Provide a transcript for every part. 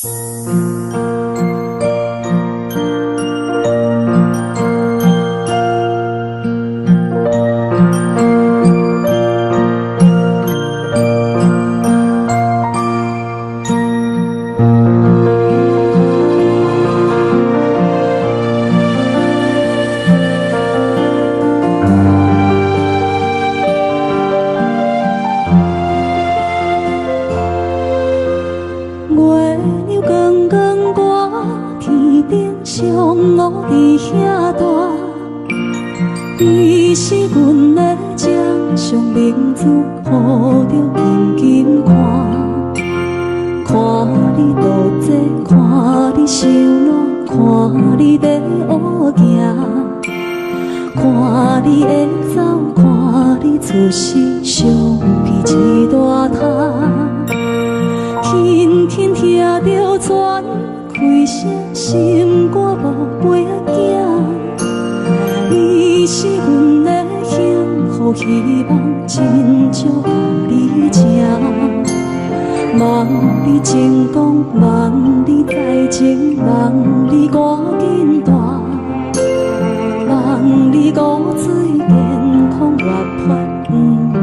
月亮光光挂天頂，上烏佇遐大。伊是阮的掌上明珠，抱著緊緊看。看你渡這，看你收涎，看你咧學行，看你會走，看你出世，相片一大沓。輕輕聽著喘氣聲，心肝寶貝仔囝。你是阮的幸福希望，真少共你請。望你成功，望你才情，望你趕緊大，望你五水健康活潑，毋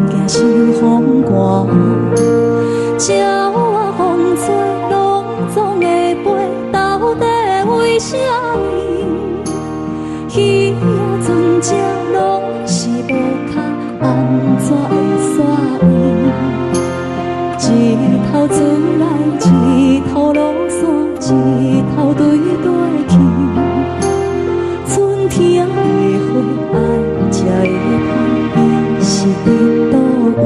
驚受風寒。鳥仔風吹，攏總會飛，到底為啥物？魚仔船只攏是無跤，按怎會煞位？一頭出來，一頭落山，一頭對對去。春天的花愛才會芳，伊是佇佗位？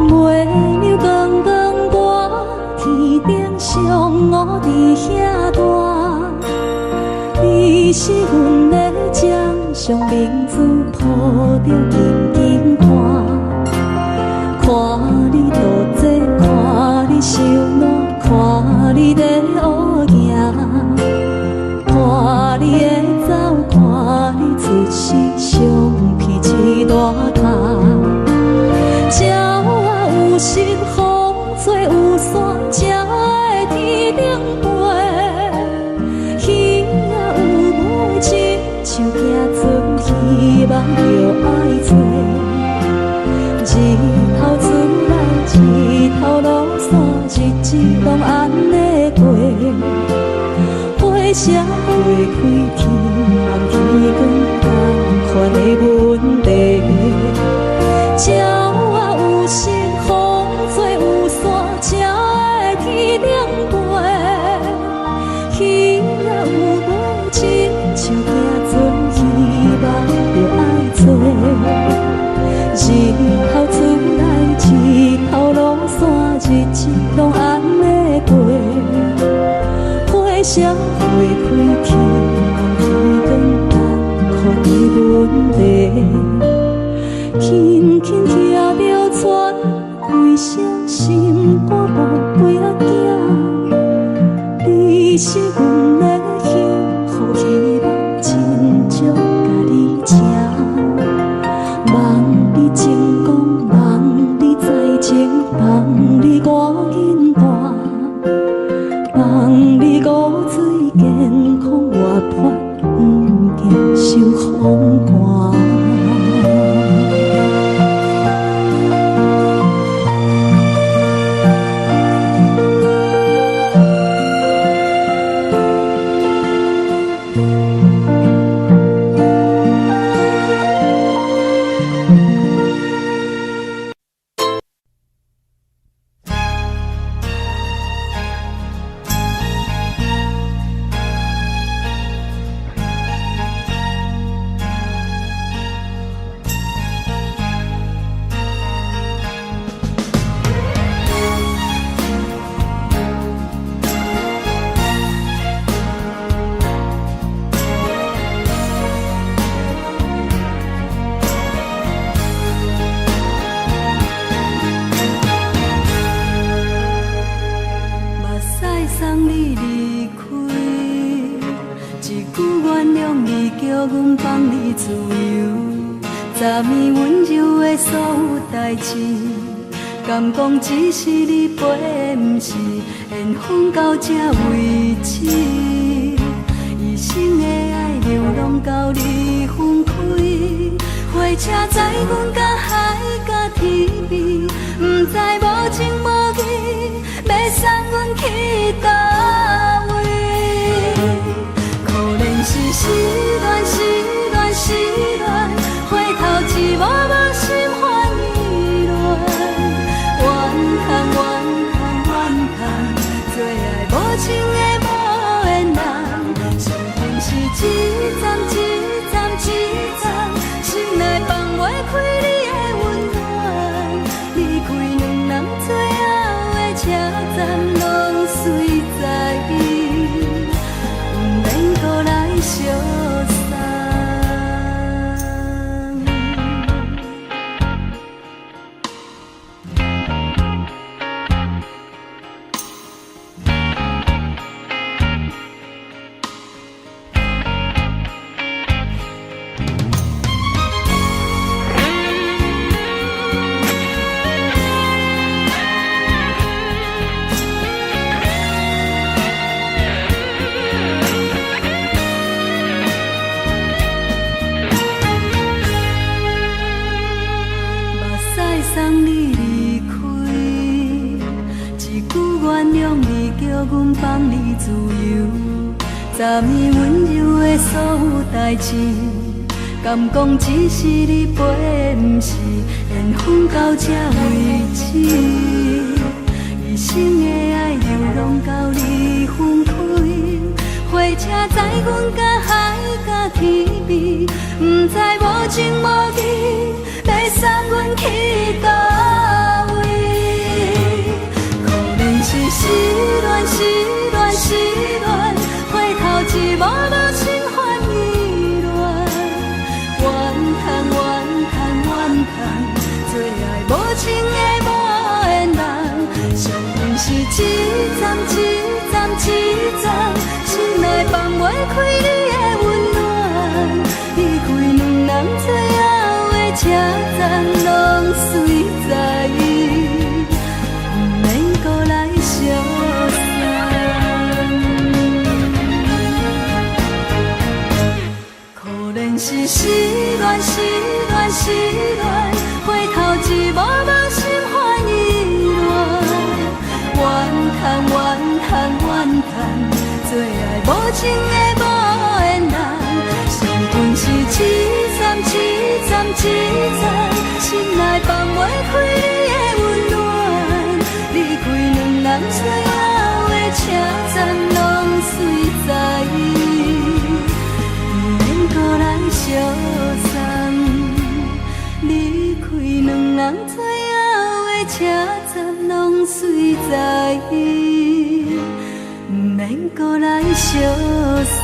月亮光光掛天頂，上烏佇遐大。你是阮的掌上明珠，抱著緊緊看。看你渡這，看你收涎，看你咧學行，看你會走，看你出世，相片一大沓。鳥仔有心，風吹有線，才會天頂飛。魚仔有尾，親像行船，希望著愛揣。日頭出來，日頭落山，日子攏按呢過。花謝花開，天暗天光，仝款的問題。鳥仔有心，風吹有線，才會天頂飛。魚仔有尾，親像行船，希望著愛揣。日頭出來，日頭落山，日子攏按呢過。花謝花開，天暗天光，仝款的問題。輕輕聽著喘氣聲，心肝寶貝仔囝。你是阮的幸福希望，真少共你請。望你成功，望你才情，望你趕緊大，望你五水健康活潑，毋驚受風寒。自由，昨暝溫柔的所有代誌，敢講只是你陪，毋是緣分到這為止。一生的愛流浪到你分開，火車載阮甲海佮天邊，毋知無情無義，欲送阮去佗位。可憐是失戀，失戀，失戀，回頭一幕幕心煩意亂，怨嘆怨嘆怨嘆，做愛無情的無緣人，上恨是一站一站一站，心內放袂開你的溫暖，離開兩人最後的車站，攏隨在伊，毋免閣來相送。目屎送你離開，一句原諒你，叫阮放你自由。昨暝溫柔的所有代誌，敢講只是你陪，毋是緣分到這為止。一生的愛流浪到你分開，火車載阮甲海佮天邊，毋知無情無義，欲送阮去佗位。可憐是失戀，失戀，失戀，回頭一幕幕心煩意亂，怨嘆怨嘆怨嘆，做愛無情的無緣人，上恨是一站一站一站，心內放袂開你的溫暖，離開兩人最後的車站，攏隨在伊，毋免閣來相送。可憐是失戀，失戀，失戀，回頭一幕幕心煩意亂，怨嘆怨嘆怨嘆，做愛無情的無緣人，上恨是一站一站一站，心內放袂開你的溫暖，離開兩人最後的車站，攏隨在伊，毋免閣來相送。離開兩人最後的車站，攏隨在伊，毋免閣來相送。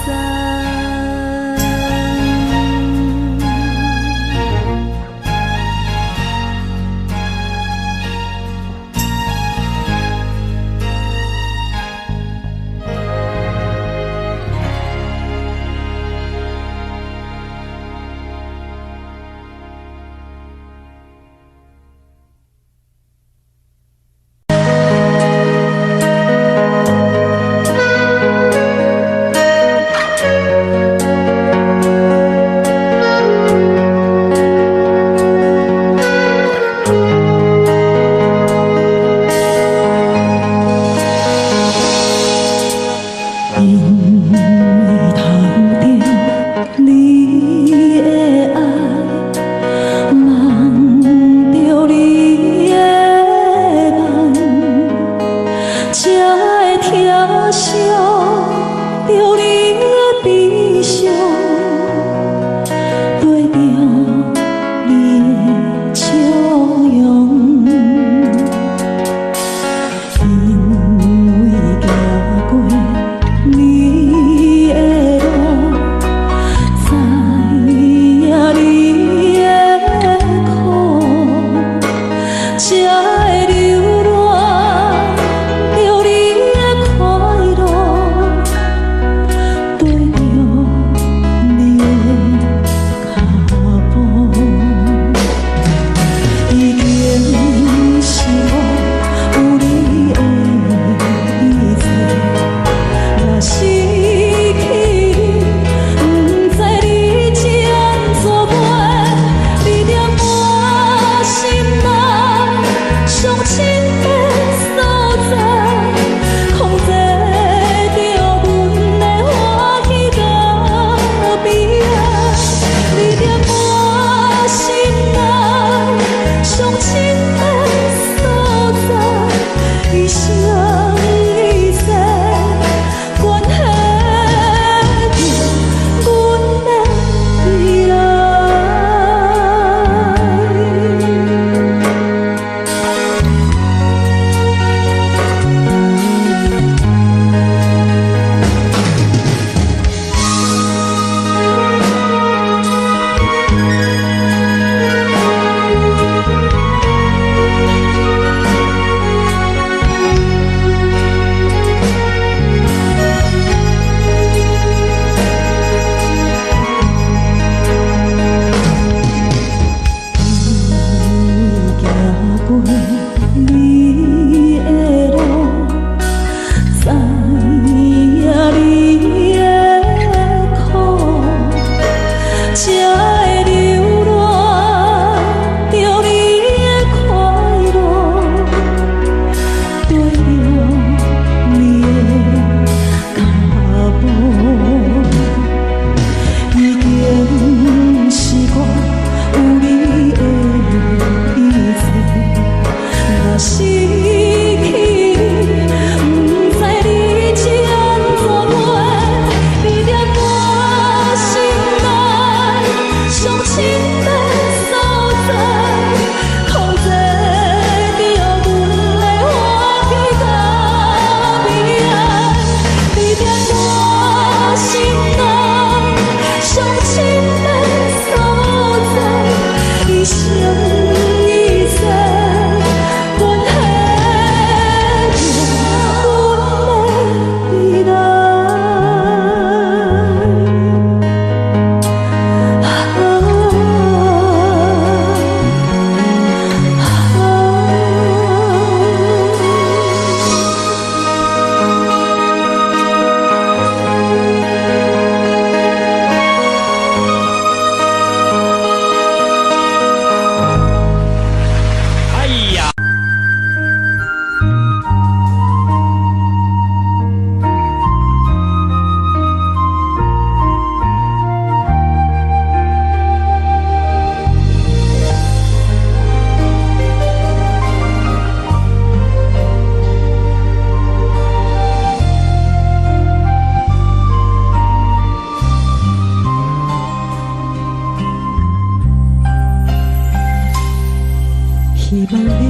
你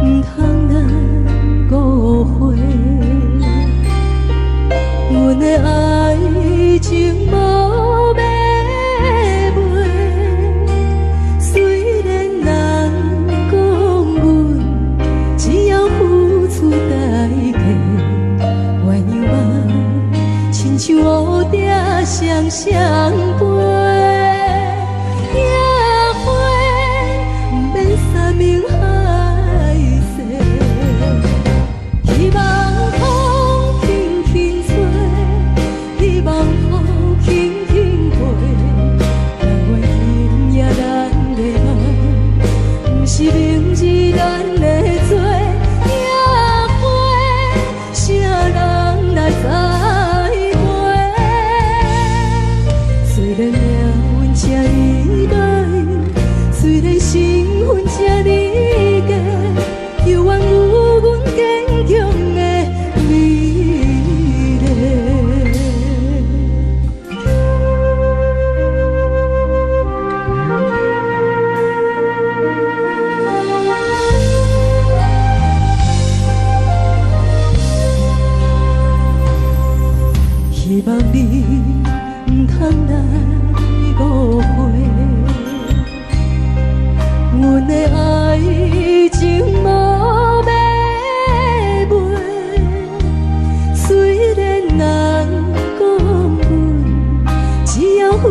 毋通來誤會，阮的愛情無買賣，雖然人講阮只曉付出代價，鴛鴦夢親像烏蝶雙雙飛，野花毋免山盟海誓，希望風輕輕吹，希望雨輕輕過，但願今夜咱的夢，毋是明日咱的做。野花，啥人來栽培？雖然命運這呢歹，雖然身份這呢低，猶原有阮堅強的美麗。希望你毋通來誤會，阮的愛情無買賣，雖然人講阮只曉付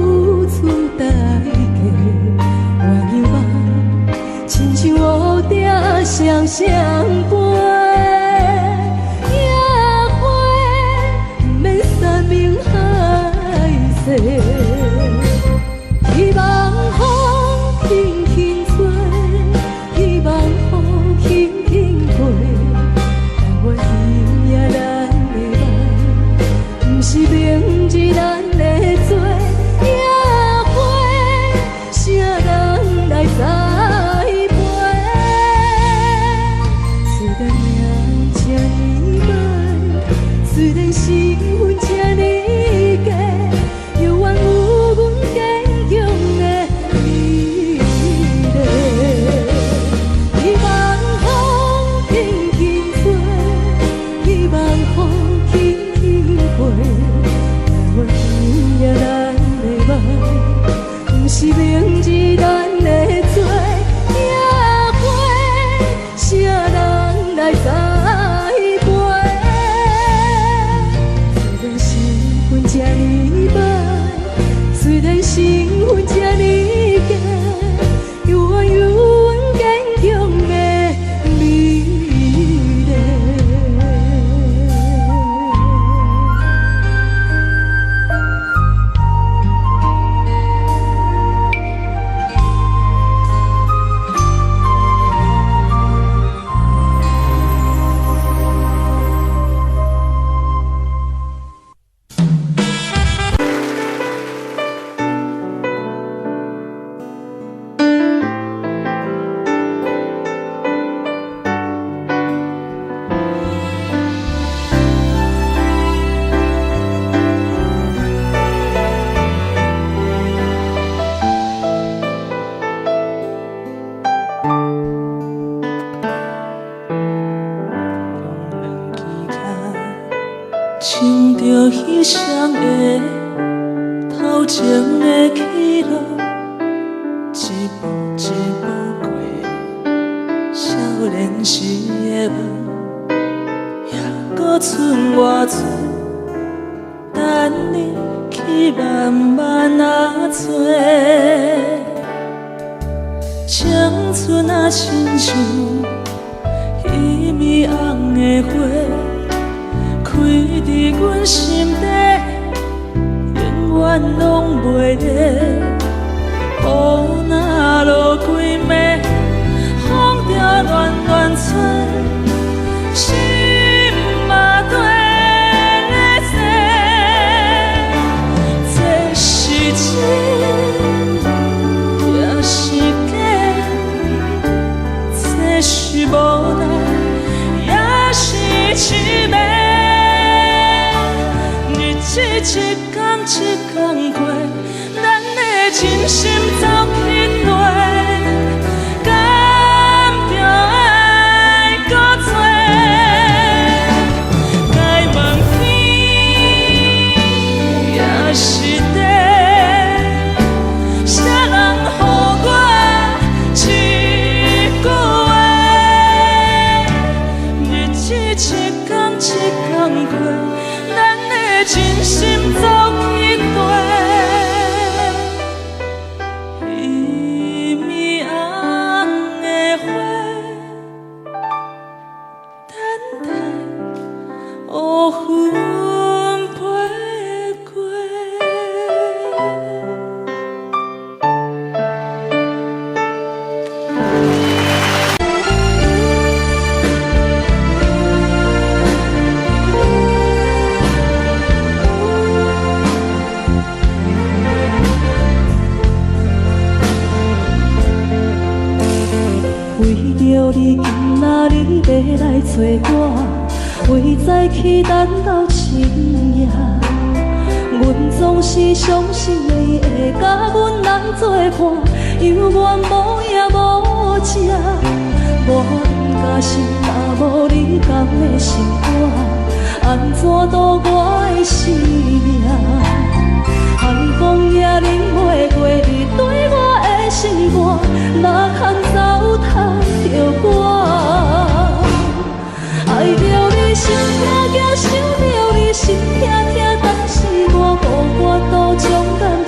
出代價，鴛鴦夢親像烏蝶雙雙飛，野花毋免山盟海誓，希望風輕輕吹，希望雨輕輕過，但願今夜咱的夢，毋是明日咱的做。野花，啥人來栽培？雖然命運這呢歹，雖然身份這呢低，猶原有阮堅強的美麗。希望風輕輕吹，希望雨輕輕過，但願今夜咱的夢，毋是明日咱的做。野花，啥人來栽培？雖然身份這呢歹，雖然身份這呢低，猶原有阮堅強的美麗。用兩支跤，穿著彼雙鞋，頭前的起落，一步一步過，少年時的夢，猶閣賰偌濟，等你去慢慢仔揣。青春啊，親像彼暝紅的花，開佇阮心底，永遠攏袂滅。雨若落規暝，風著亂亂吹，心嘛綴咧踅。這是真，也是假，這是無奈，也是痴迷。日子一工一工過，咱的真心走去對，敢著你，今仔日欲來揣我，為早起等到深夜。阮總是相信你會佮阮來做伴，猶原無影無跡。我毋甘心，若無你敢會心肝，按怎度我的生命？寒風也冷袂過你對我的心肝，哪通糟蹋著我？愛著你心痛痛，想著你心痛痛，但是我無法度將感情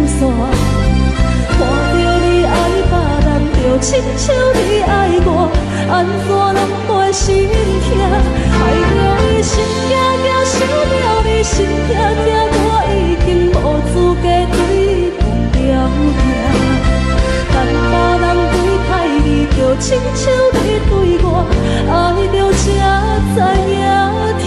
收煞。看著你愛別人，就親像你愛我，按怎攏袂心痛？愛著你心驚驚，想著你心痛痛，我已經無資格對你講條件。等別人對待你，就親像你對我，愛著才知影疼。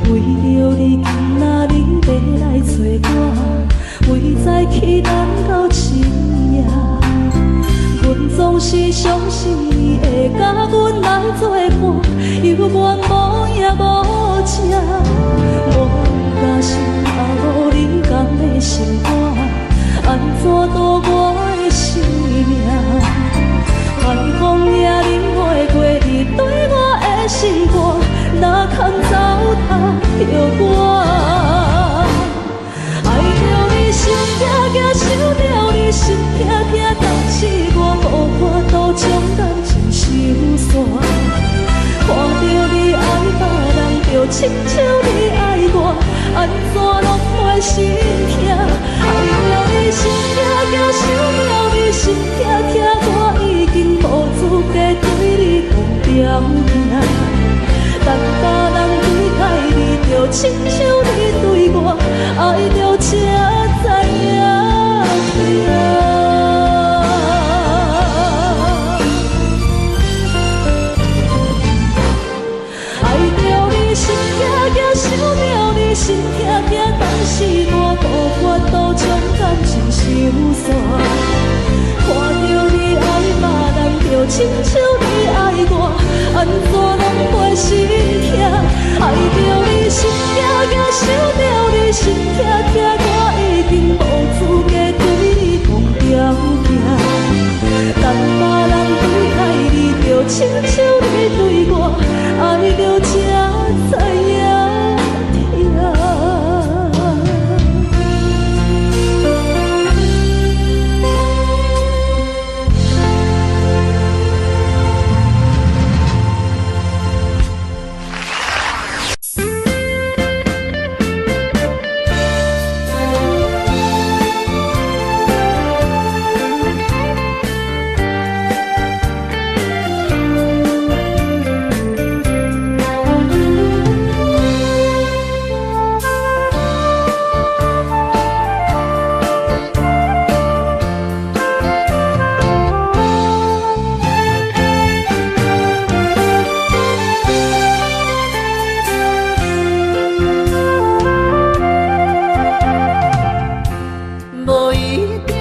為著你，今仔日欲來揣我，為早起等到深夜。阮總是相信你會佮阮來做伴，猶原無影無跡。我毋甘心，若無你敢會心肝，按怎度我的生命？寒風也冷袂過你對我的心肝，哪通糟蹋著我？愛著你心痛痛，想著你心痛痛，但是我無法度將感情收煞。看著你愛別人，就親像你愛我，按怎攏袂心痛？愛著你心痛痛，想著你心痛痛，我已經無資格對你講條件。等別人對待你，就親像你對我，愛著才知影疼。愛著你心痛痛，想著你心痛痛，但是我無法度將感情收煞。看著你愛別人，就親像你愛我，按怎攏袂心痛？愛著你心痛痛，想著你心痛痛，我已經無資格對你講條件。等別人對待你，就親像你對我，愛著才知影疼。無意中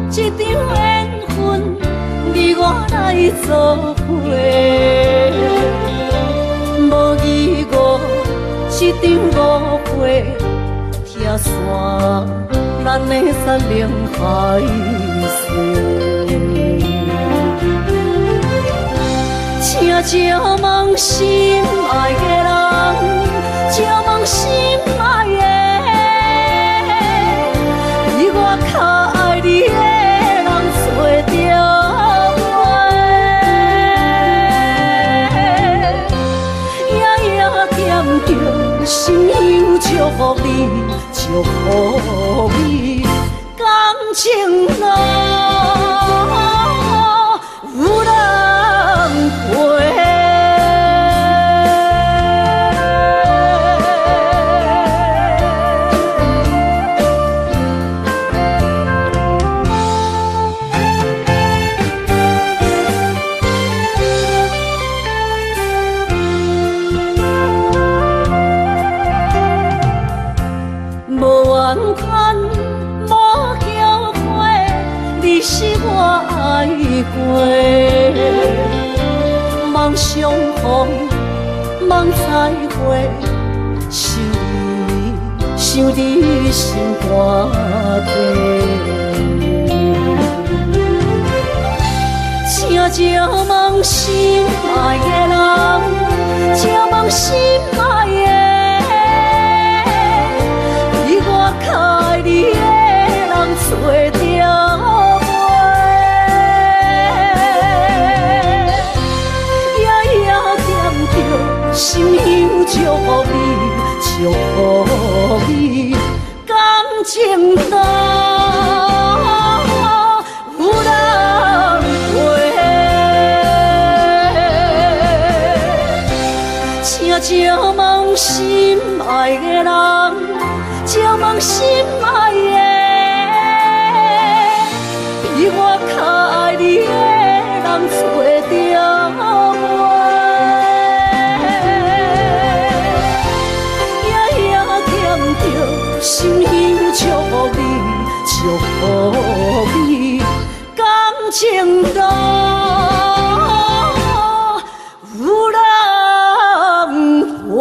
這場緣分，你我來做伙。無疑誤，這場誤會，拆散咱的山盟海誓。請借問心愛的人，借問心愛的。比我較愛你的人揣著無？夜夜惦著，心香祝福你，祝福你，感情情路有人陪。無怨嘆，無後悔，你是我愛過。望相逢，望再會，想你，想你心肝底。請借問心愛的人，請問心愛的，比我較愛你的人找著無？夜夜惦著心香祝福你，祝福你，感情路有人陪。請借問心愛的人，請問心愛的，比我較愛你的人找著無？夜夜惦著心香祝福你，祝福你，感情路有人陪。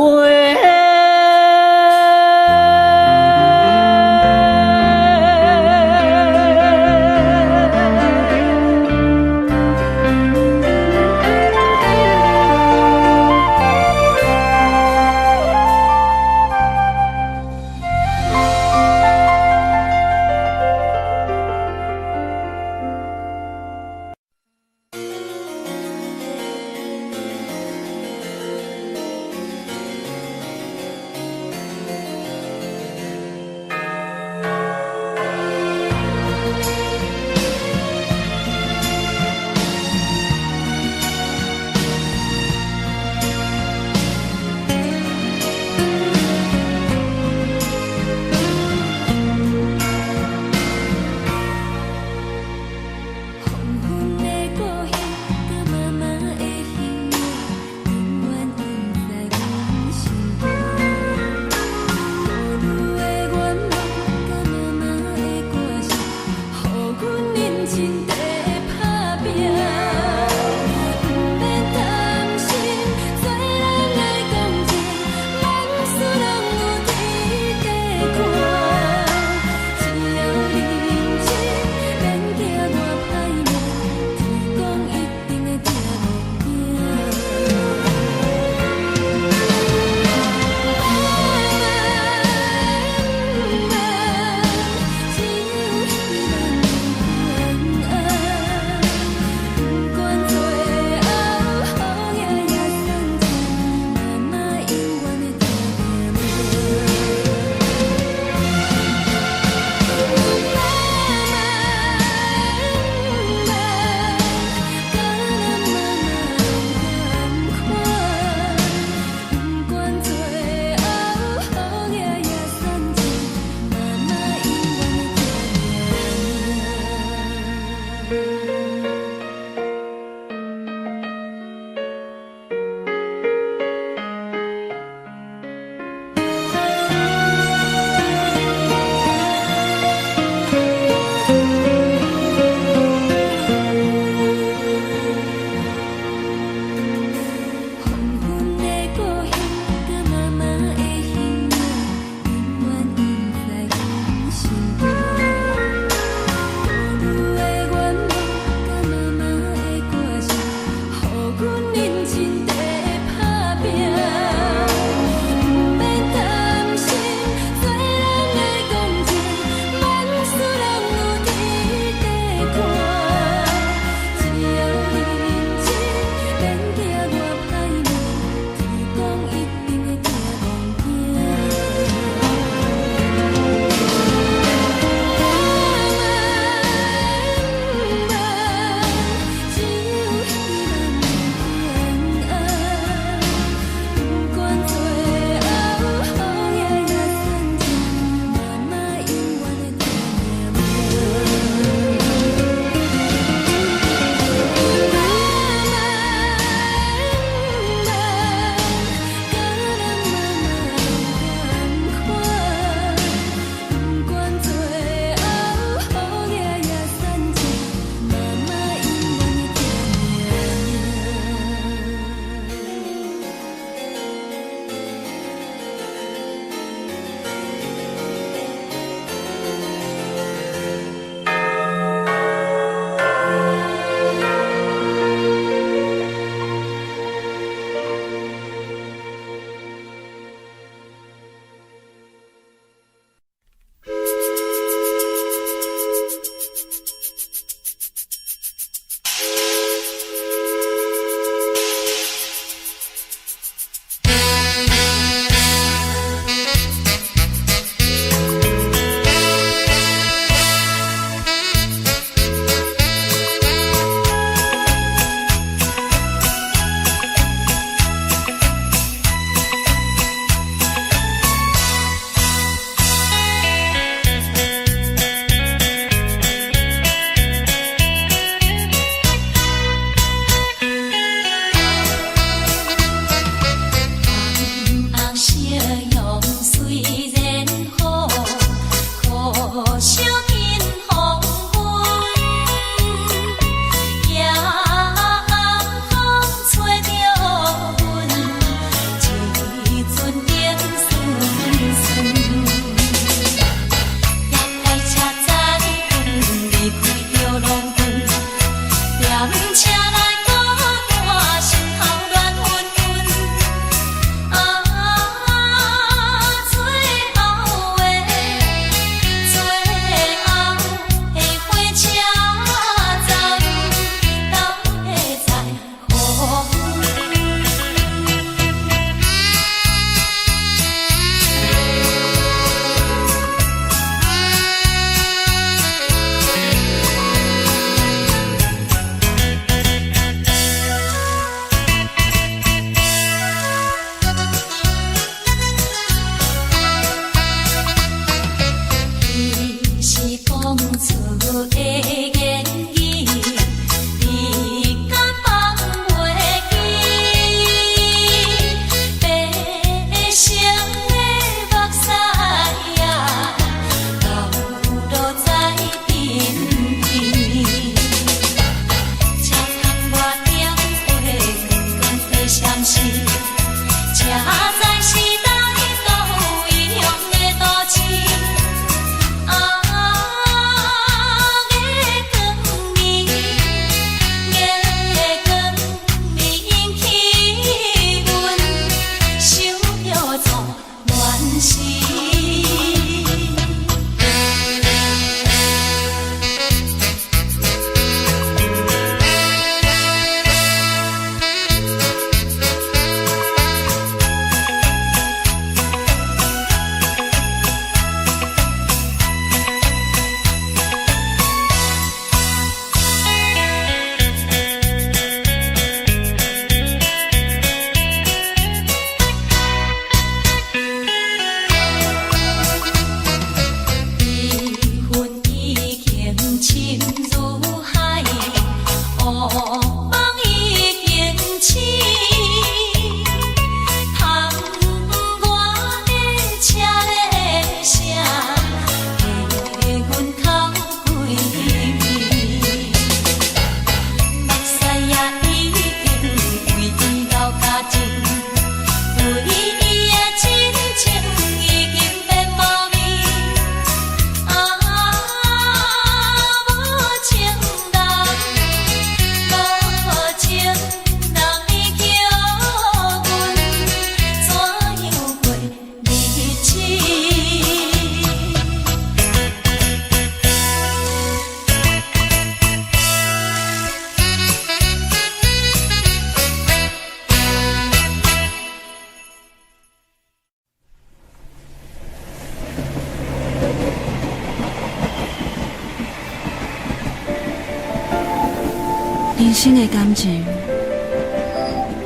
人生的感情，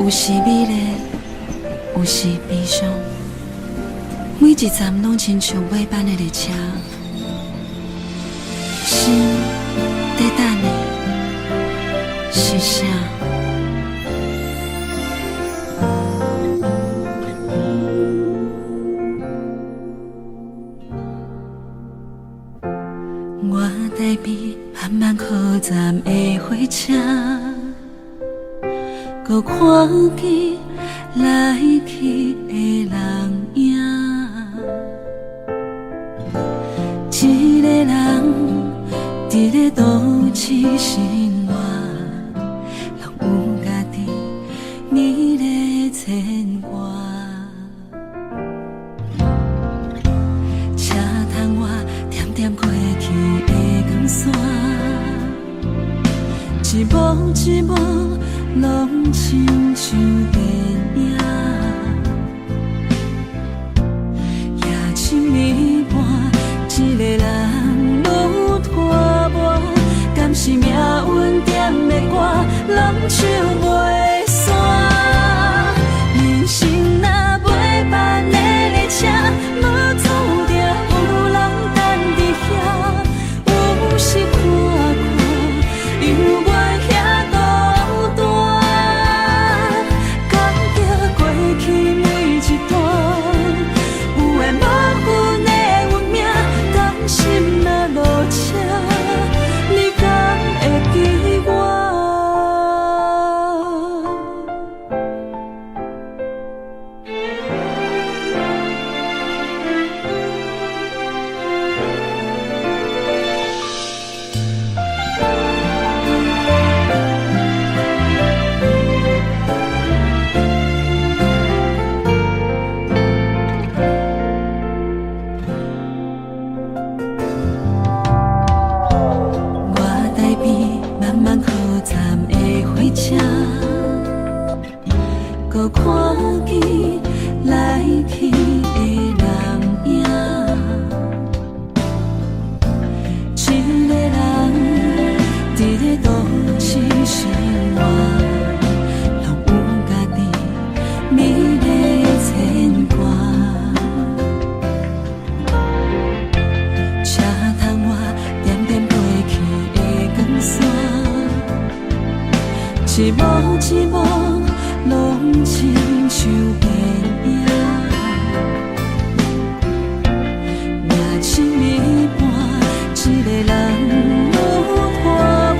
有時美麗，有時悲傷，每一站攏親像尾班的列車，心佇等的是啥？我台北慢慢靠站的火車，閣看見來去的人影，一个人佇咧都市生活，攏有家己美麗牽掛。車窗外點點過去的光線，一幕一幕攏親像電影。夜深暝半，一个人愈拖磨，敢是命運點的歌，攏唱袂煞。人生若尾班的列車，無注定有人等佇遐，有時看看，猶原遐孤單。感激過去每一段，有緣無份的運命，甘心若落車，你敢會記我？我台北慢慢靠站的火車，閣看見來去的人影，一個人佇咧都市生活，攏有家己美麗牽掛。車窗外點點過去的光線，一幕一幕攏親像電影。夜深暝半，一個人愈拖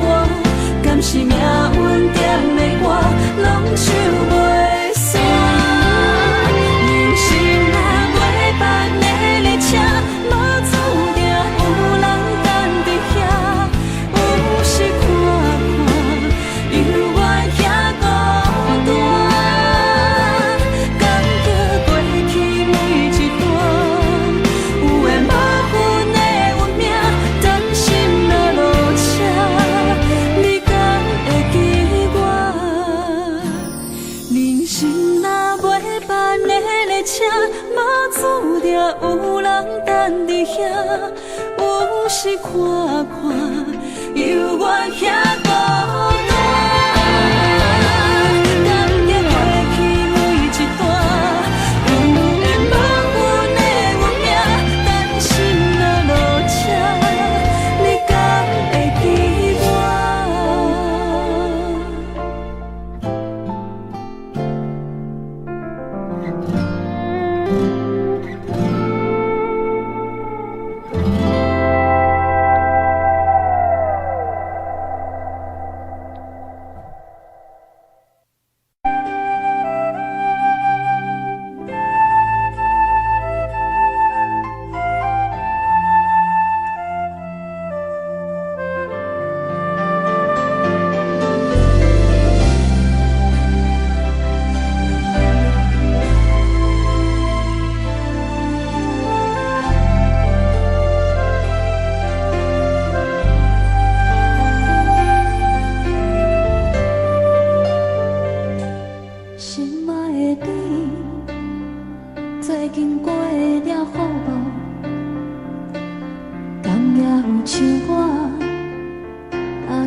磨，敢是命運點的歌，攏唱袂煞。人生若尾班的列車，無注定有人等佇遐，有時看看，猶原遐孤單。感激過去每一段，有緣無份的運命，擔心若落車，你敢會記我？人生若尾班的列車，無注定有人等佇遐，有時看看，猶原遐孤單。感激過去每一段，有緣無份的運命，擔心若落車，你敢會記我？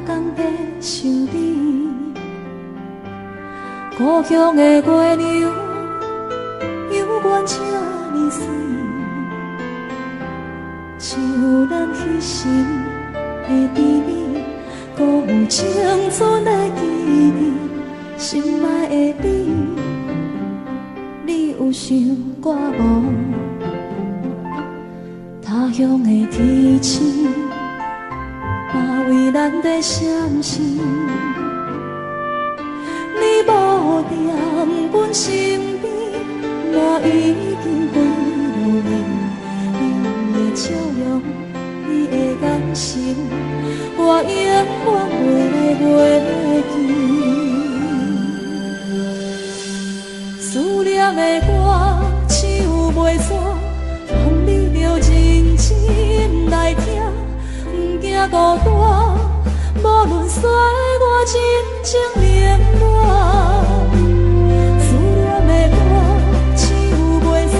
工在想你。故乡的月亮犹原这呢媠，像咱彼时的甜蜜，阁有青春的记忆。心爱的你，你有想我无？他乡的天星，嘛为咱在闪烁。你无踮阮身边，我已经归落去。你的笑容，你的眼神，我永远袂来袂记。思念的歌唱袂煞，望你著认真来听，毋惊孤单，无论岁月真情冷暖。思念的歌唱袂煞，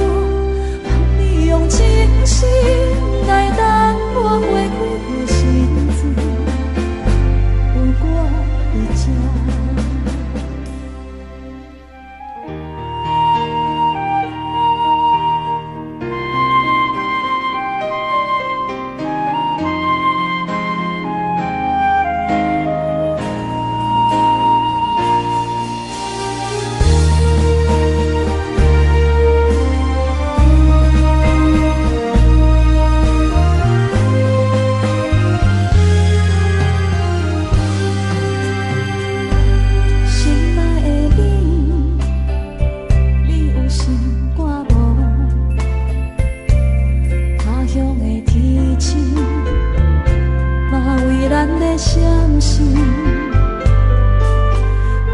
望你用真心来等我花开的时阵，有我伫这。心爱的你，你有想我无？他乡的天星，嘛为咱在闪烁。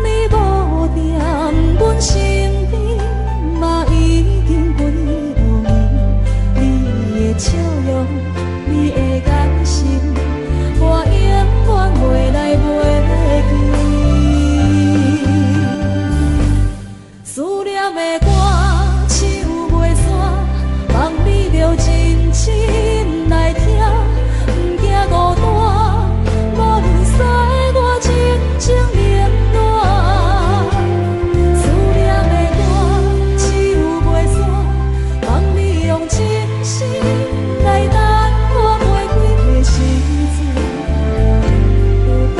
你无踮阮身边，嘛已经归落去。你的笑容，你的眼神，我永远袂来袂记。思念的歌唱袂煞，望你著认真来听，毋惊孤单，无论岁月真情冷暖。思念的歌唱袂煞，望你用真心来等我花开的时阵，有我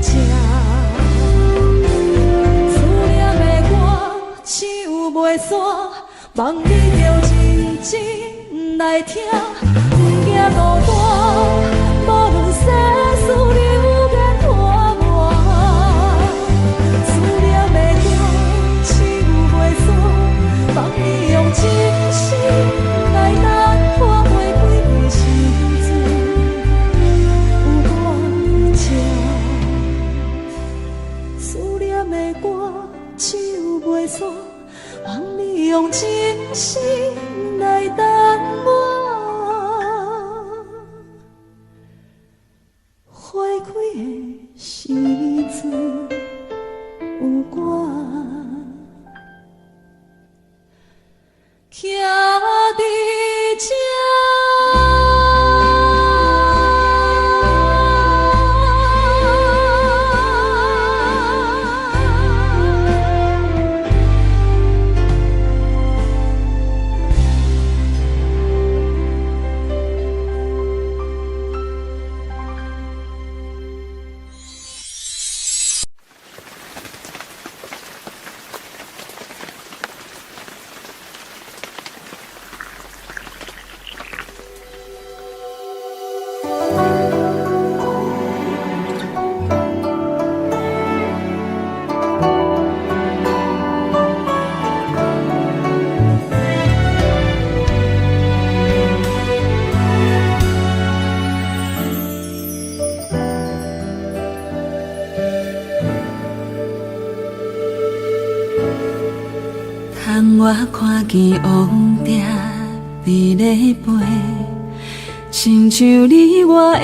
伫这。思念的歌唱袂煞，望你著认真来听，毋惊孤单，无论世事流言拖磨。思念的歌唱袂煞，望你用真心来等我花开的时阵，有我伫这。思念的歌唱袂煞，望你用真心来等我花开的时阵，有我徛伫这。当我看见王蝶伫咧飞，亲像你我的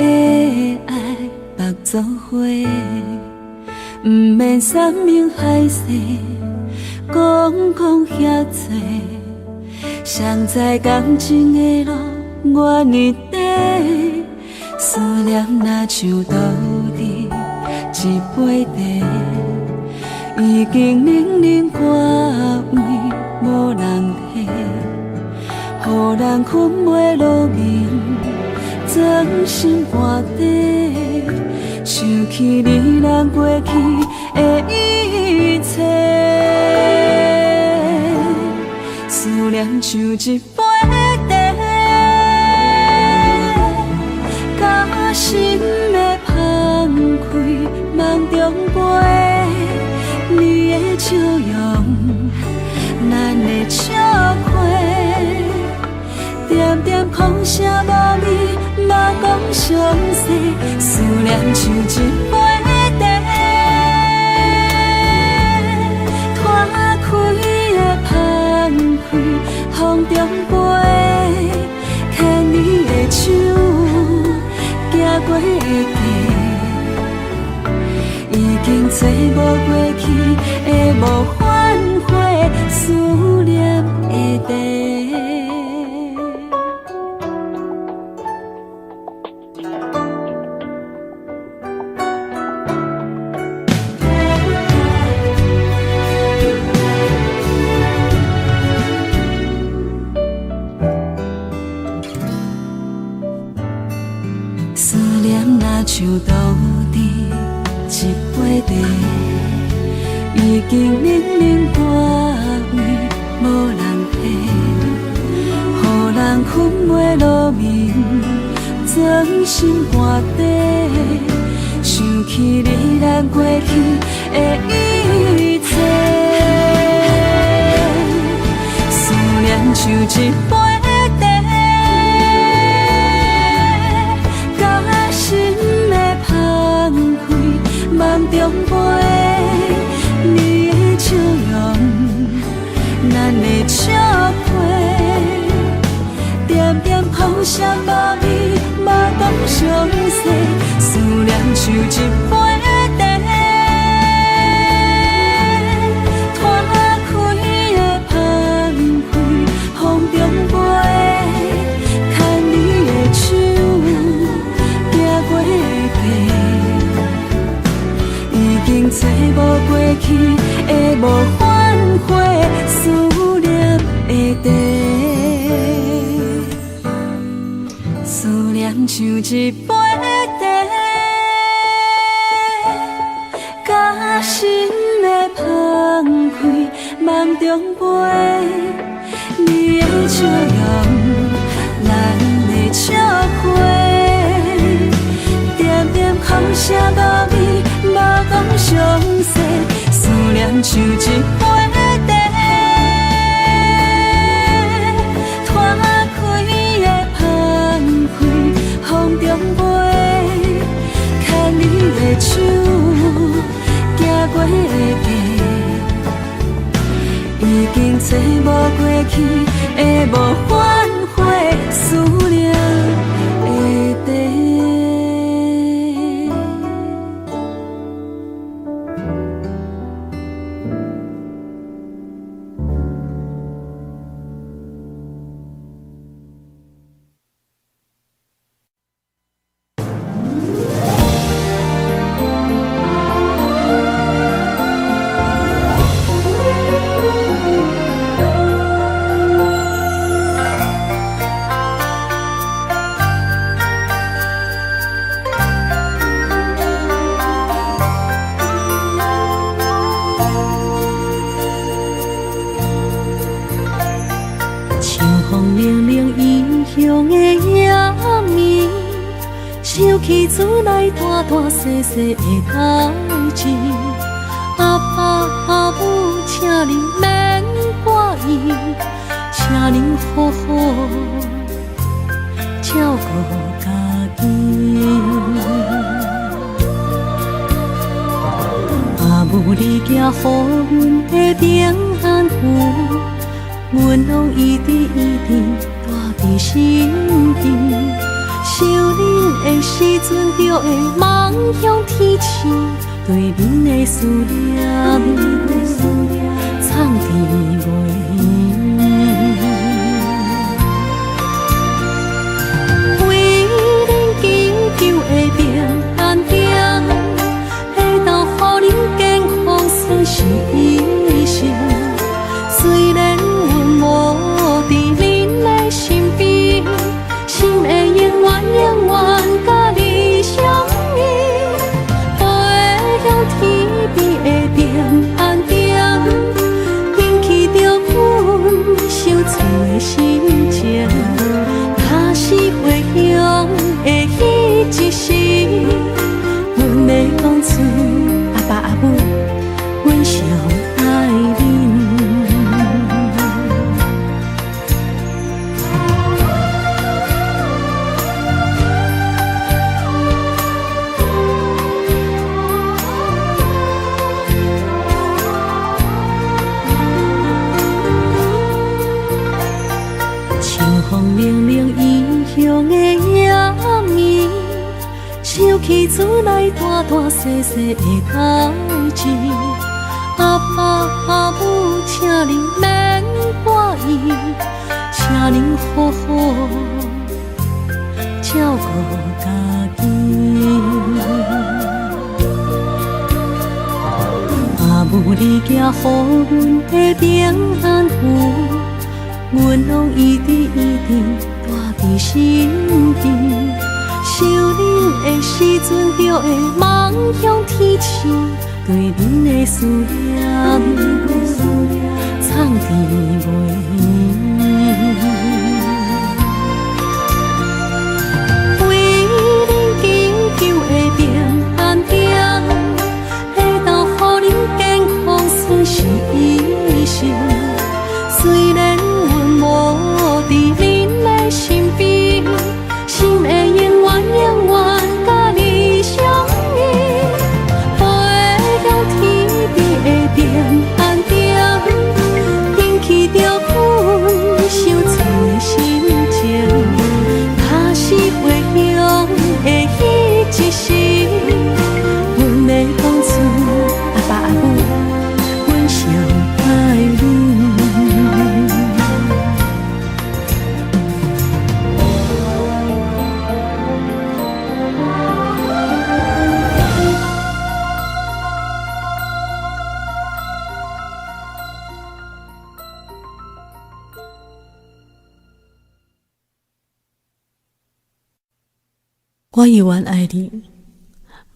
爱缚做伙，毋免山盟海誓，讲讲遐济，谁知感情的路偌呢短，思念若像倒伫一杯茶，已經冷冷掛位無人提，予人睏袂落眠，裝心肝底，想起你咱過去的一切，思念像一杯茶，佮心的芳開夢中飛，你的笑容，咱的笑話，點點空聲無味，嘛講詳細，思念像一杯茶，拖開的芳開風中飛，牽你的手，行過的街，已經找無過去的無反悔思念的茶。思念若像杜甜一杯茶，已經冷冷掛位無人提，予人睏袂落眠，裝心肝底，想起你咱過去的一切，思念像一杯茶，佮心的芳開夢中飛，你的笑容，咱的笑話，點點空聲無味，嘛講詳細，思念像一杯茶，拖開的芳開風中飛，牽你的手，行過的街，已經找無過去的無反悔思念的茶，思念像一杯茶，佮心的芳開夢中飛，你的笑容，咱的笑話，點點空聲無味，嘛講詳細，思念像一杯茶，拖開的芳開風中飛，牽你的手，行過的街，已經找無過去的無反悔思念的茶。秋風冷冷異鄉的夜暝，想起厝內大大細細的代誌，阿爸阿母，請恁免掛意，請恁好好照顧家己。阿母你寄予阮的平安符，阮攏一直一直帶佇身邊。想恁的時陣，就會望向天星，對恁的思念，藏佇袂為恁祈求的平安行，會厝內大大細細的代誌。阿爸阿母，請恁免掛意，請恁好好照顧家己。阿母，你寄予阮的平安符，阮攏一直一直帶佇身邊。想恁的時陣，就會望向天星，對恁的思念，藏伫袂眠。為恁祈求的平安鼎，會當予恁健康順遂一生。雖然阮無佇恁的身邊，心會永遠永遠佮你相依。飛向天邊的平安鼎，引起著阮傷心的心情。假使回鄉的彼一時，阮欲講出阿爸阿母，阮上愛恁。我猶原愛你，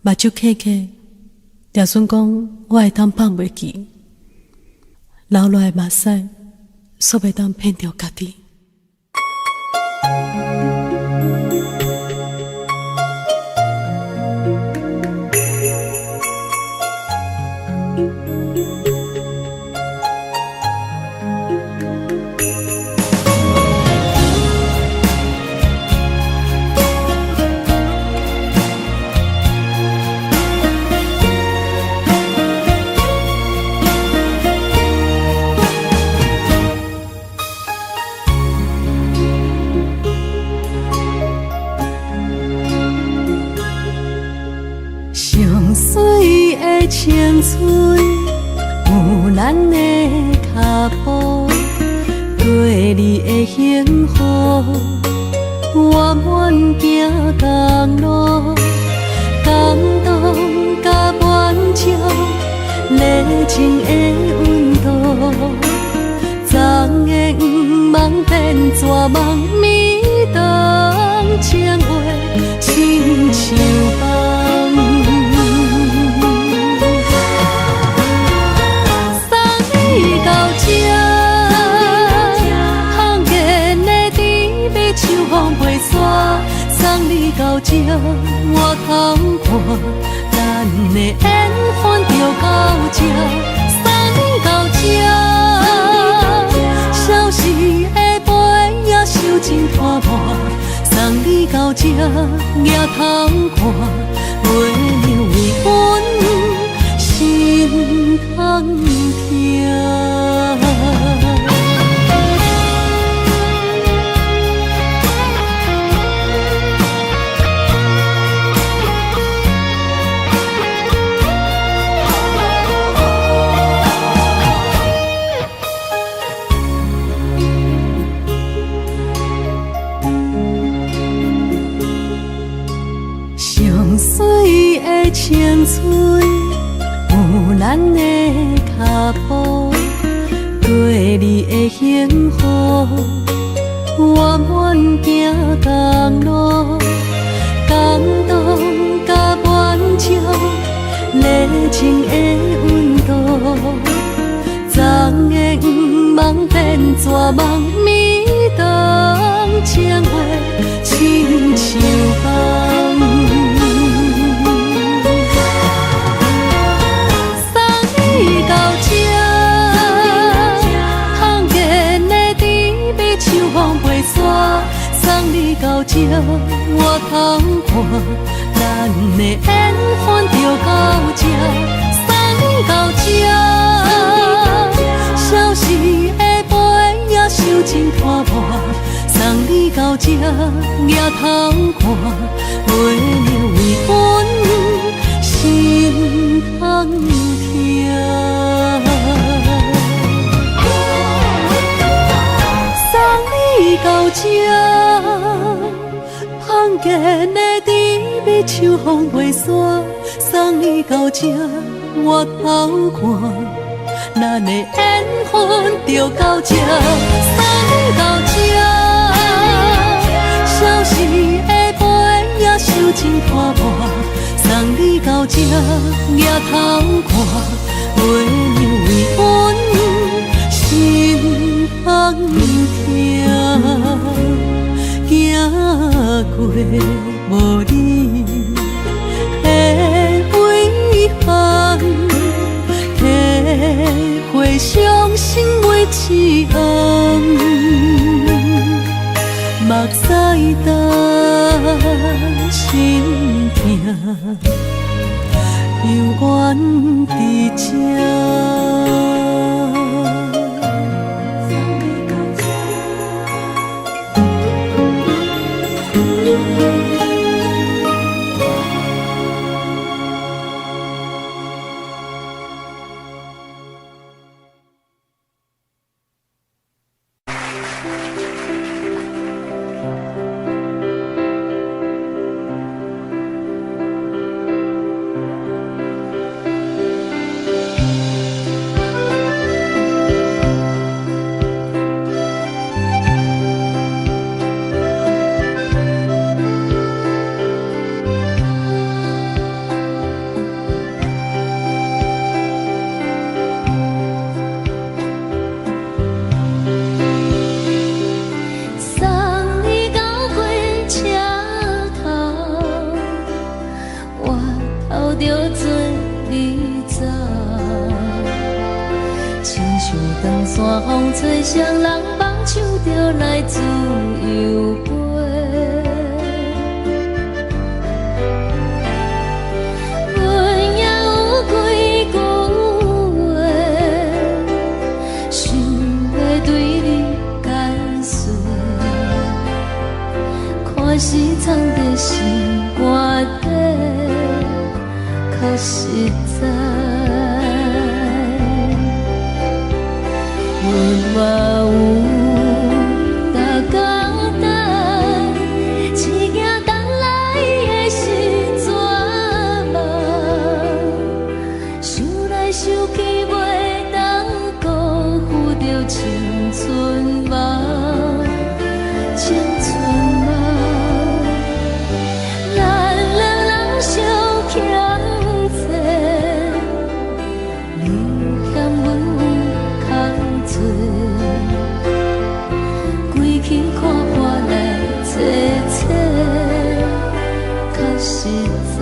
目睭瞌瞌，就算講我會當放袂記，流落來的目屎，煞袂當騙著家己。上水的青春，有咱的脚步，過你的幸福，我滿行同路，感動甲滿足，熱情的溫度，昨的愿望變绝望，暝當情話親像夢。送你到這，空見的甜蜜像風飛逝。送你到這，我通看，咱的緣分就到這。送你到這，消失的背影收真拖磨。送你到這，举头看，月亮為阮心空疼。上水的青春，有咱的脚步，過你的幸福，我滿行同路，感動甲滿足，熱情的溫度，昨的愿望變绝望，暝當情話親像夢。送你到這，空見的甜蜜像風飛逝。送你到這，我通看，咱的緣分就到這。送你到這，消失的背影收真拖磨。送你到這，举头看，月亮為阮疼。送你到這，芳間的甜蜜像風袂散。送你到這，回頭看，咱的緣分就到這。送你到這，消失的背影收真拖磨。送你到這，举頭看，月娘為阮心痛疼，行過無你的遺憾，體會傷心每一暗，目屎干，心疼，犹原佇這。送你到火車頭，我頭著做你走，親像長山風吹，雙人放手就來自由飛。阮也有幾句話，想欲對你解說，看是藏在心肝底，較實在。阮嘛有逐工等，只惊等來的是绝望。想來想去，袂當辜負著青春夢，青春夢。咱兩人相欠債，你嫌阮有空濟，規氣看破來找找，較實在。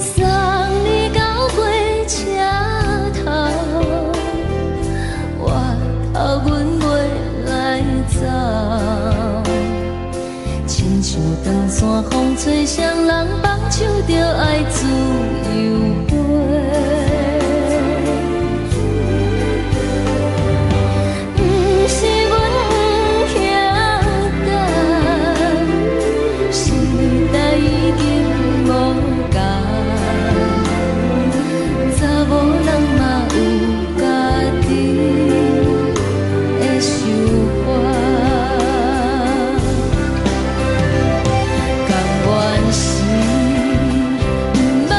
送你到火車頭，我頭阮袂來走，親像長山風吹，雙人放手就愛自由飛。毋是阮不肯等，時代已經無仝，查某人嘛有家己的想法，甘願是毋捌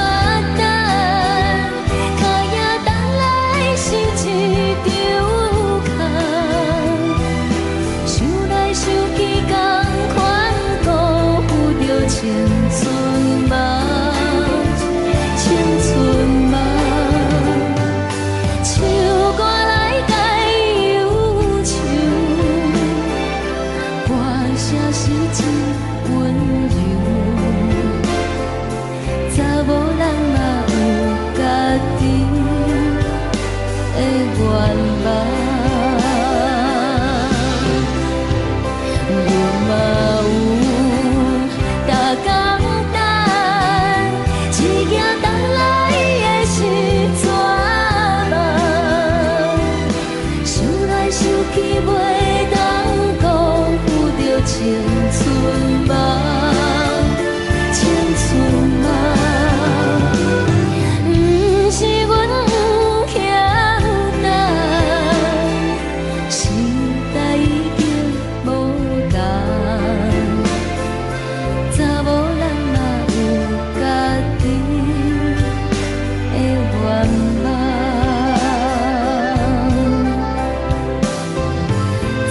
真溫柔。查某人嘛有家己的願望，阮嘛有逐工等，一行等來的是绝望，想來想去袂當辜負著青春夢，青春夢。毋是阮不曉等，時代已經無仝，查某人嘛有家己的願望，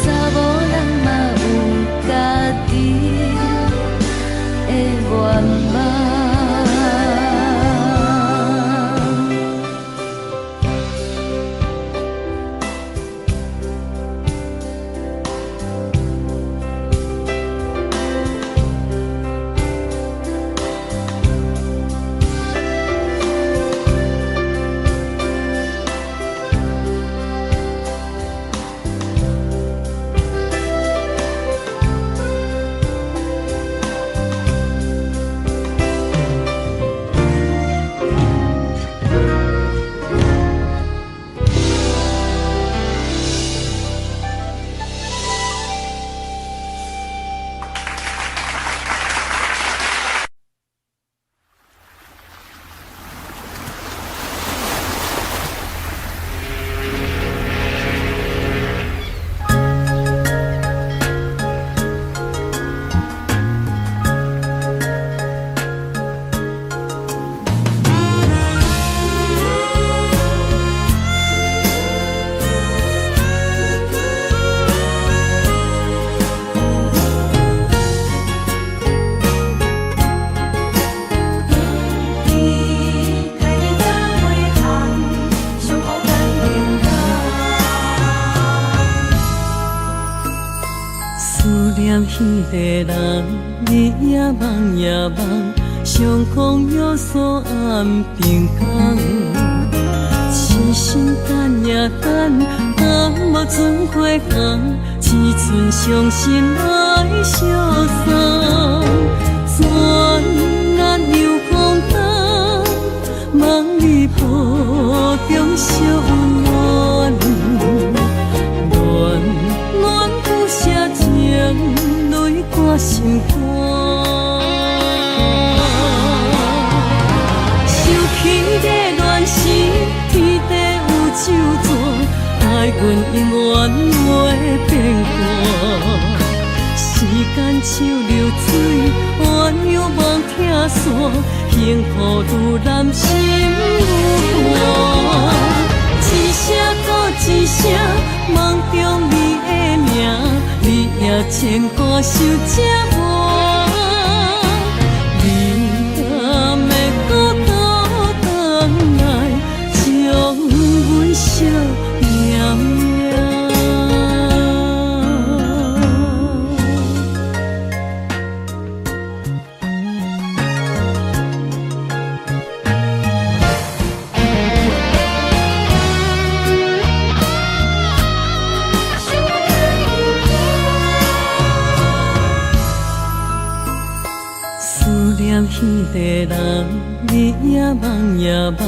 查某人嘛有家己的願望。思念彼个人，日夜梦也梦，相讲约束暗平工。痴心等呀等，等无准花红，只剩伤心来相送。转眼又空冬，梦里抱中相恋。恋恋不舍情泪挂心肝。想起这恋时，天地有咒诅，爱阮永远袂变卦。时间像流水，鸳鸯梦拆散，幸福愈难心愈寒。一声阁一声，梦中你的名，你也牵挂想这晚。你敢会阁倒转来，将阮惜命命？思念彼个人，日夜梦也梦，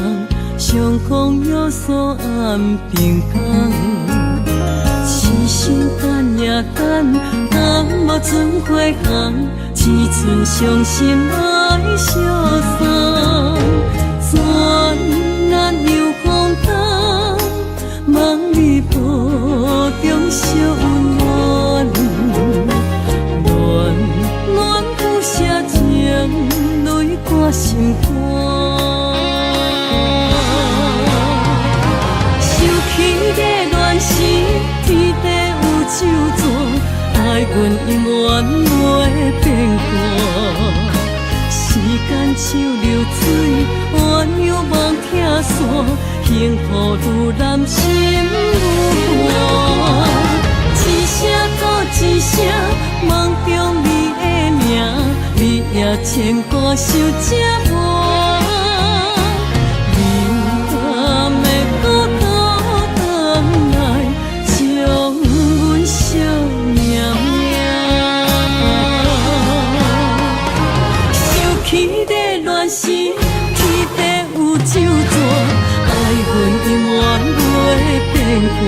相讲约束暗平工。痴心等呀等，等无准花红，只剩伤心来相送。转眼又空冬，梦里抱中相恋。恋恋不舍情泪挂心肝。想起这恋时，天地有咒诅，爱阮永远袂变卦。时间像流水，鸳鸯梦拆散，幸福愈难心愈寒。一声阁一声，梦中你牵挂想这晚，你敢会阁倒转来，将阮惜命命？想起你乱时，天地有咒诅，爱阮永远袂变卦。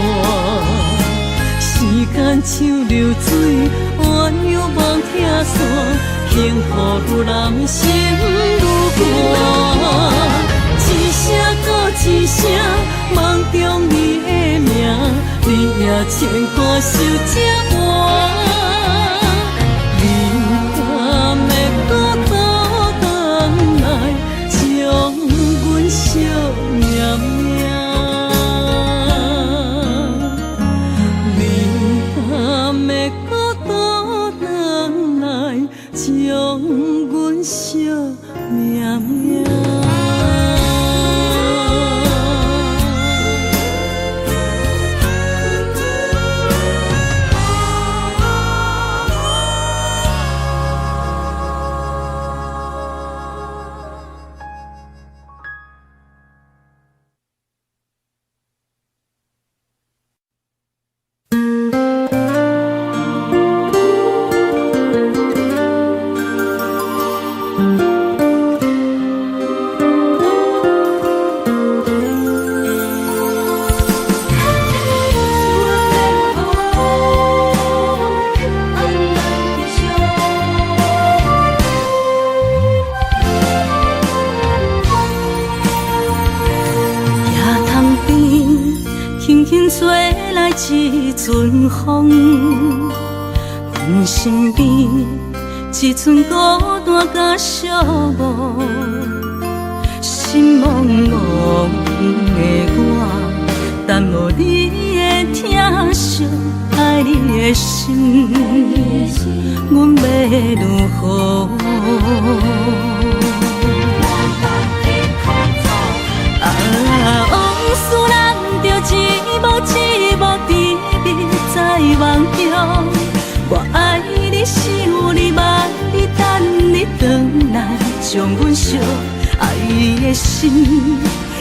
时间像流水，鸳鸯梦拆散，幸福愈难，心愈寒。一声阁一声，梦中你的名，日夜牵挂想这晚。你敢会阁倒转来，将阮惜命命？你敢会阁倒转来，将阮惜命命？轻轻吹来一阵风，阮身边一阵孤单佮寂寞，心茫茫的我，等无你的疼惜，爱你的心，阮欲如何？啊，往事咱就一幕一幕甜蜜在梦中。我爱你，想你，望你，等你转来，将阮惜。爱的心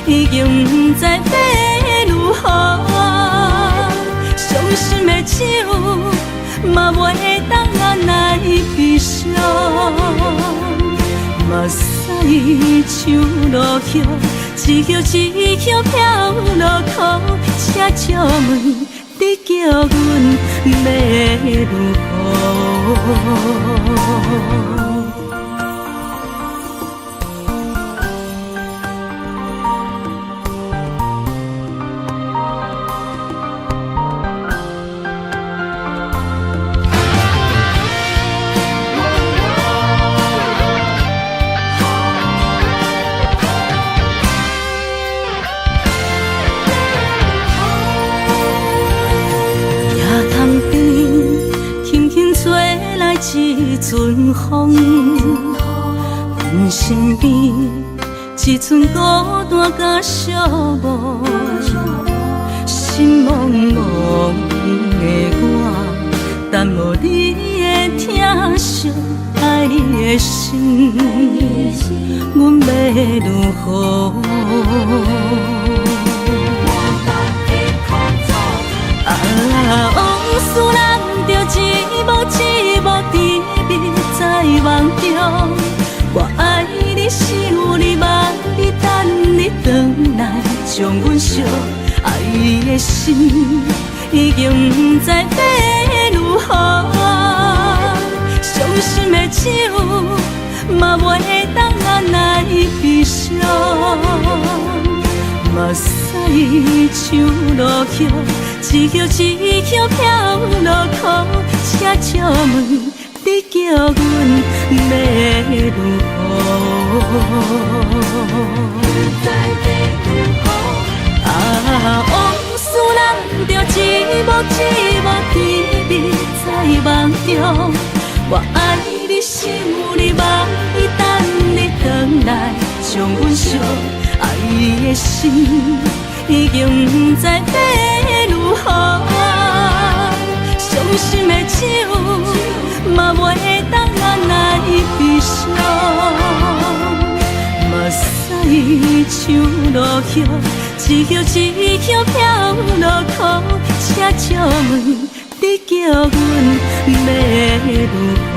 已经不知欲如何，伤心的酒嘛袂当按捺悲伤。目屎像落叶，一叶一叶飘落空，请借问你叫阮欲如何？一阵风，阮身边一阵孤单佮寂寞，心茫茫的我，等无你的疼惜，爱你的心，阮欲如何？啊，往事咱就一幕一幕甜蜜在梦中。我爱你，想你，望你，等你转来，将阮惜。爱的心已经不知欲如何，伤心的酒嘛袂当按捺悲伤。目屎像落叶，一叶一叶飘落空，请借问你叫阮欲如何？啊，往事咱就一幕一幕甜蜜在梦中。我爱你，想你，望你，等你转来，将阮惜。爱的心已经不知欲如何，伤心的酒嘛袂当按捺悲伤。葉，一葉一葉飄落苦，請借問你叫阮欲如何？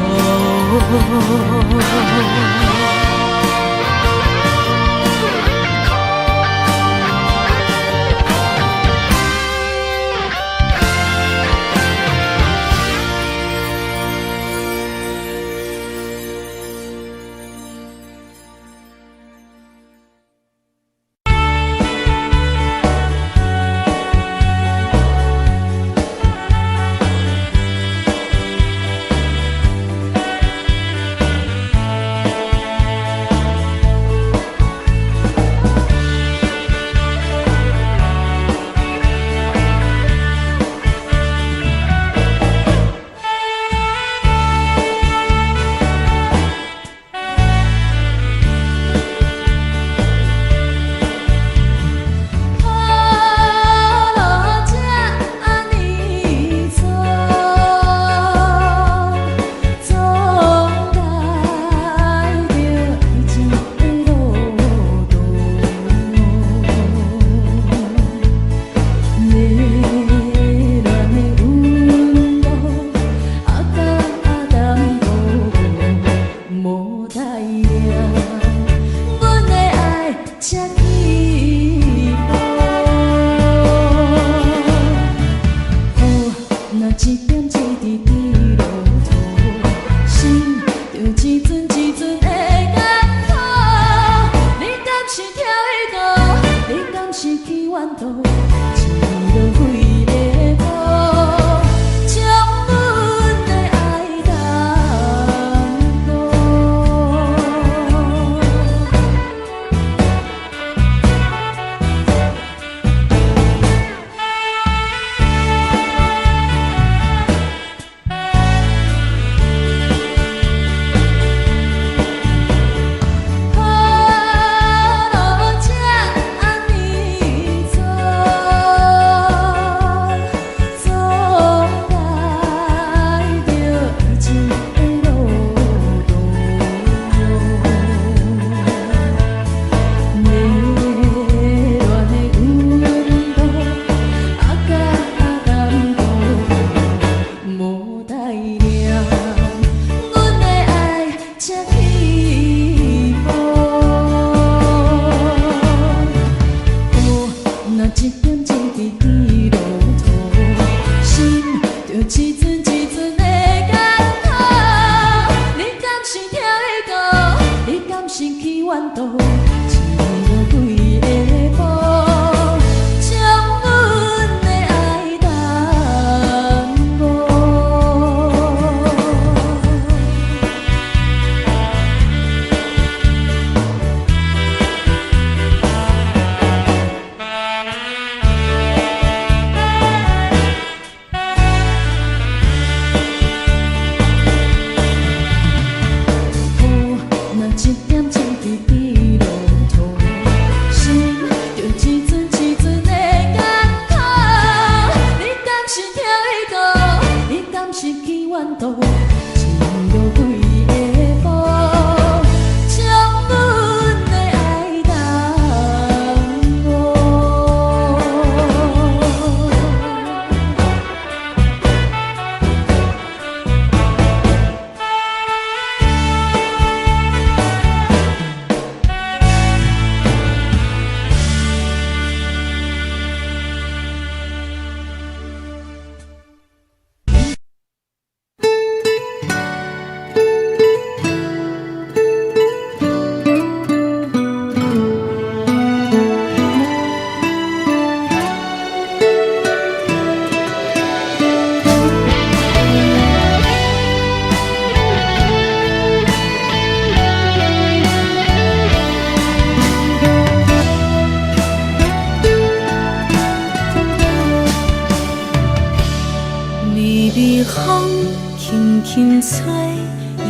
輕吹，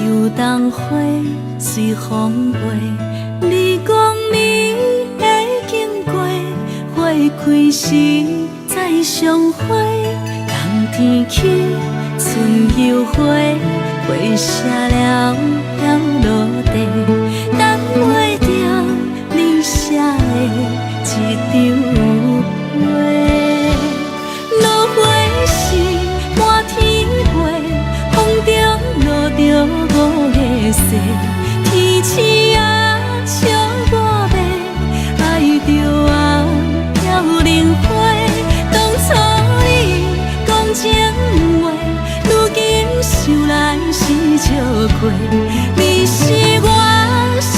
油桐花隨風飛。你講你會經過，花開時再相會。冬天起，春又回，花謝了飘落地，等袂著你寫的一誓。天星啊，笑我欲爱著啊，飘零花。当初你讲情话，如今想來是笑話。你是我生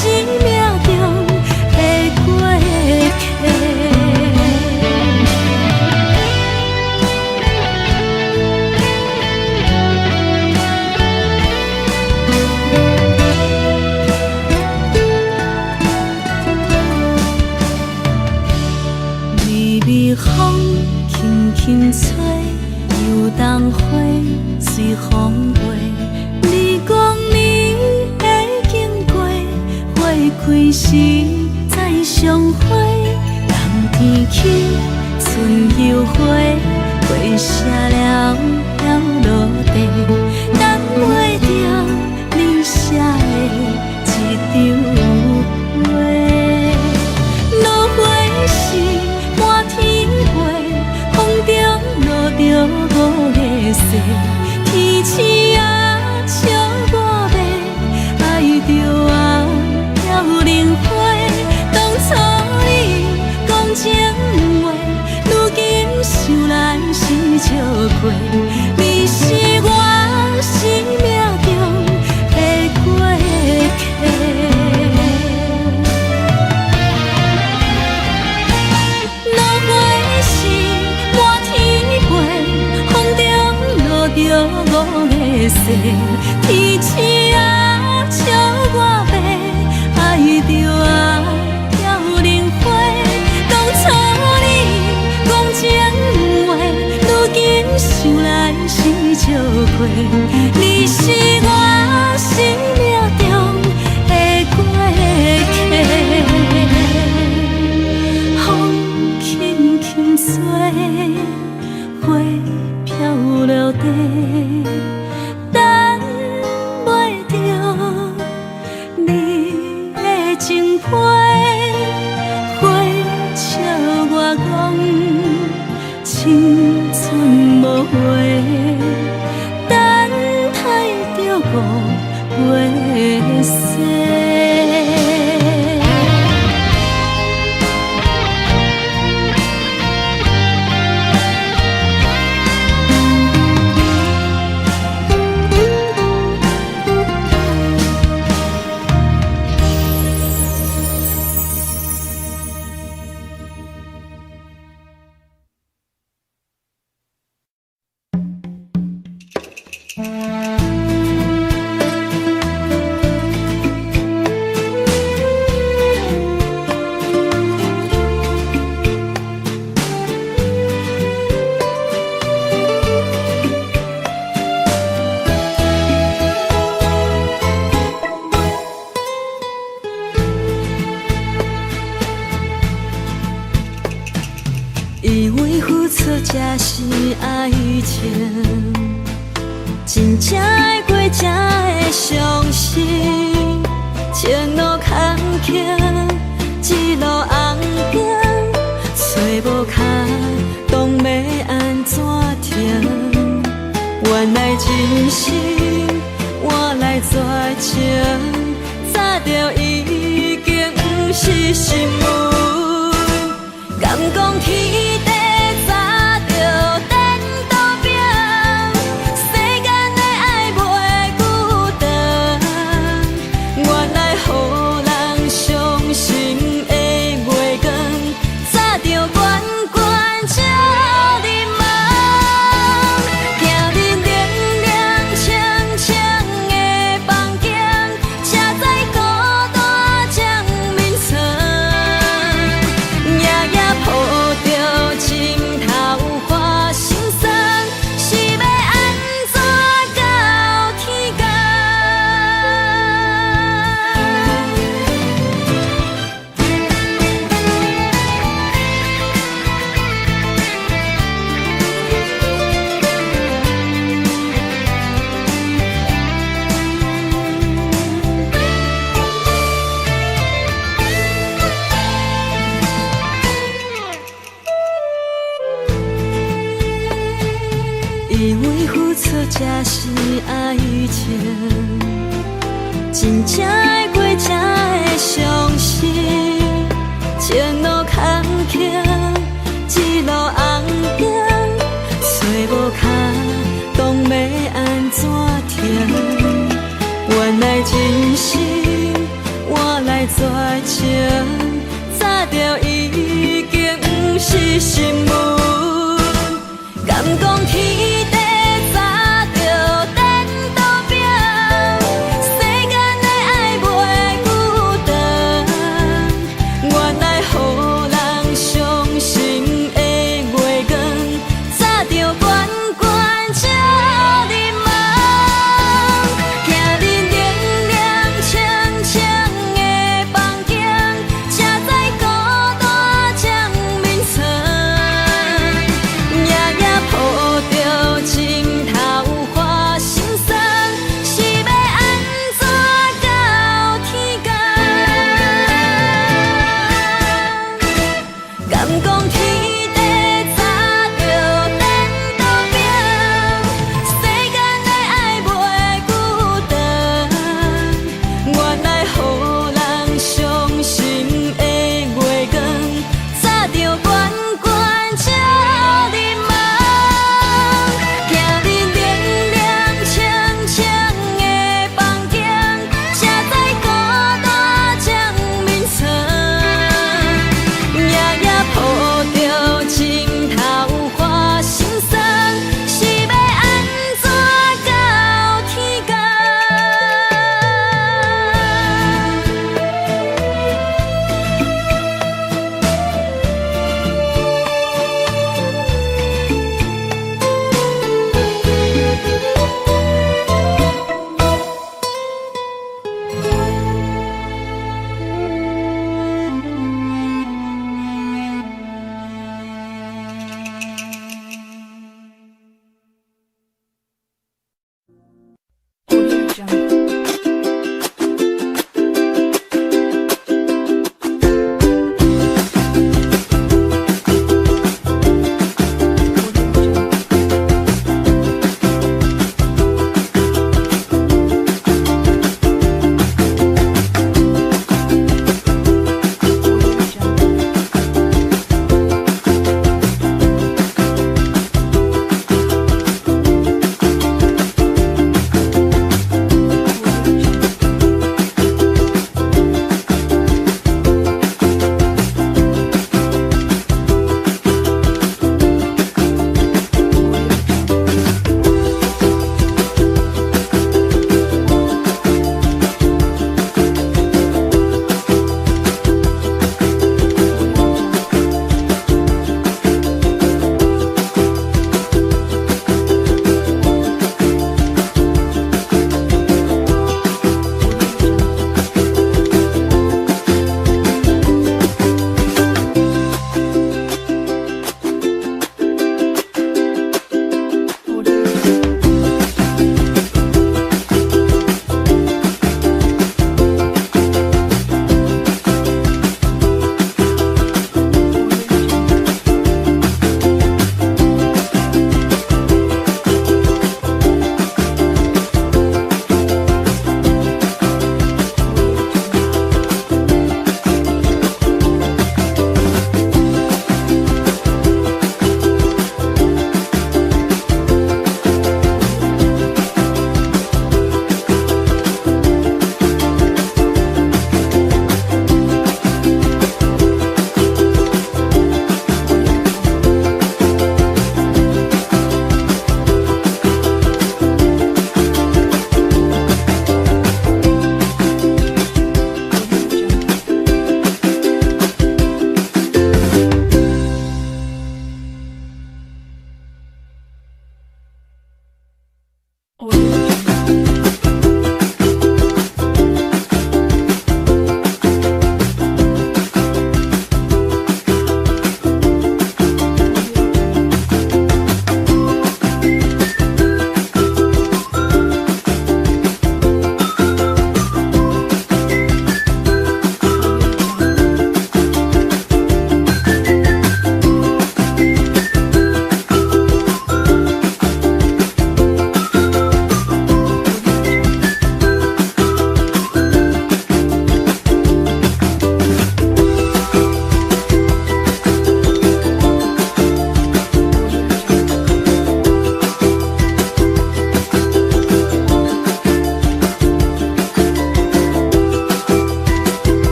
命中的過客。微微風輕輕吹，油桐花隨風飛。你講你會經過，花開時再相會。冬天起，春又回，花謝了了落地，等袂著你寫的一張批。落花是滿天飛，風中落著五个誓。天星啊，笑我欲愛著啊，飄零花。當初你講情話，如今想來是笑話。你是我生命中的過客。落花是滿天飛，風中落著五个誓。天星啊，笑我欲愛著啊，飄零花。當初你講情話，如今想來是笑話。你是我生命中的過客。風輕輕吹，花飄落地，等袂著你的情批。花笑我講青春無話，等待著五月雪。以為付出才是愛情，真正愛過才會相信。前路坎坷，一路紅燈，揣無跤動欲按怎停？原來真心換來絕情，早就已經不是新聞。敢講天地早就顛倒平，世間的愛袂孤單。原來予人傷心的月光，早就懸懸照入夢。行入踉踉蹌跄的房間，才知孤單掌眠床。夜夜抱著枕頭看心酸，是欲按怎到天公？以為付出才是愛情，真真正會過才會傷心。前路坎坷，一路紅燈，揣無跤當欲按怎停？原來人生換來絕情，早就已經毋是心。